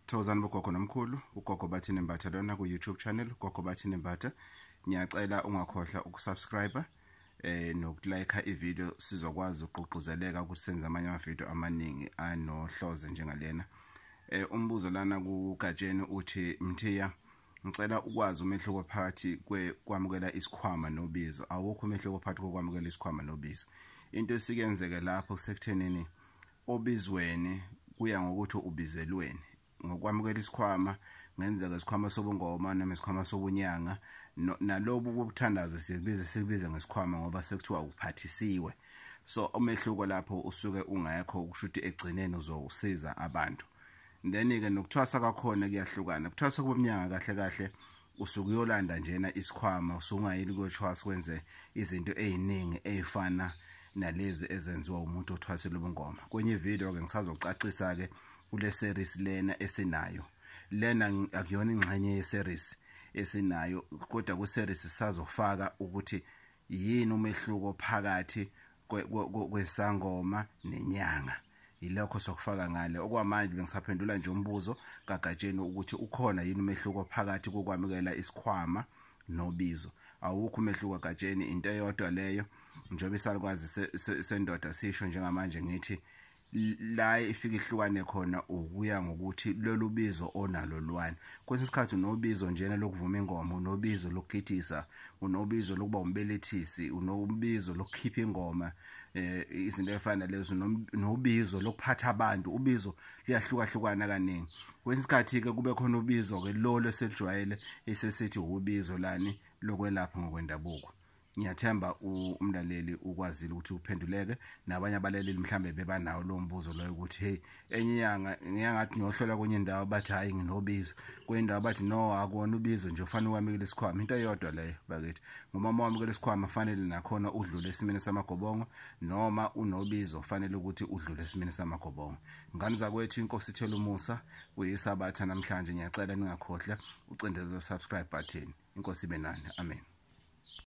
Thokozani bogogo nomkhulu, uGogo Bathini Mbatha lona ku-YouTube channel Gogo Bathini Mbatha. Ngiyacela ungakhohlwa ukusubscribe nokulike ivideo, sizokwazi ukugqugquzeleka ukuthi senze amanye amavideo amaningi anohloze njengalena. Umbuzo lana kuGatsheni uthi, Mthiya, ngicela ukwazi umehluko phakathi kwamukela isikhwama nobizo. Awukho umehluko phakathi kokwamukela isikhwama nobizo. Into esikenzeke lapho kusekuthenini obizweni kuya ngokuthi ubizelweni. Ngokwamukela isikhwama ngenzeka isikhwama sobungoma noma isikhwama sobunyanga, nalobu bobuthandazi sikubiza ngesikhwama ngoba sekuthiwa uphathisiwe. So umehluko lapho usuke ungekho, kusho ukuthi egcineni uzowusiza abantu. Then ke nokuthwasa kwakhona kuyahlukana. Kuthwasa kubumnyanga kahle kahle usuke uyolanda njena isikhwama, usungayili kuyothwasa kwenze izinto eziningi ezifana nalezi ezenziwa umuntu othwasile ubungoma. Kwenye ivideo ke ngisazocacisa ke kule series lena esinayo. Lena akuyona ingxenye ye series esinayo, kodwa ku series sisazofaka ukuthi yini umehluko phakathi kwesangoma nenyanga. Yilokho sokufaka ngale. Okwamanje bengisaphendula nje umbuzo kaGatsheni ukuthi ukhona yini umehluko phakathi kokwamukela isikhwama nobizo. Awukho umehluko Gatsheni, into eyodwa leyo. Njengoba isalukwazi sendoda sisho njengamanje ngithi la ifika ihlukane khona ukuya ngokuthi lolu bizo onalo lwani. Kwesinye isikhathi unobizo njena lokuvuma ingoma, unobizo lokugidisa, unobizo lokuba umbelethisi, unobizo lokukhipha ingoma, izinto ezifana nalezo, nobizo lokuphatha abantu. Ubizo liyahlukahlukana kaningi. Kwesinye isikhathi ke kube khona ubizo ke lolo eselijwayele esesithi ubizo lani lokwelapha ngokwendabuko. Ngiyathemba umlaleli ukwazile ukuthi uphenduleke, nabanye abalaleli mhlambe bebanawo lo mbuzo loyo ukuthi hey, enye inyanga ngiyangathi ngiyohlola kwenye indawo bathi hayi nginobizo, kwenye indawo bathi no akuwona ubizo nje ufanele uwamukele isikhwama. Into eyodwa leyo bakithi, ngoba uma wamukela isikhwama fanele nakhona udlule esimeni samagobongo, noma unobizo fanele ukuthi udlule esimeni samagobongo. Ngane zakwethu, inkosi ithela umusa, kuyisabatha namhlanje. Ngiyacela ningakhohlwa ucindezela subscribe button. Inkosi ibe nani, amen.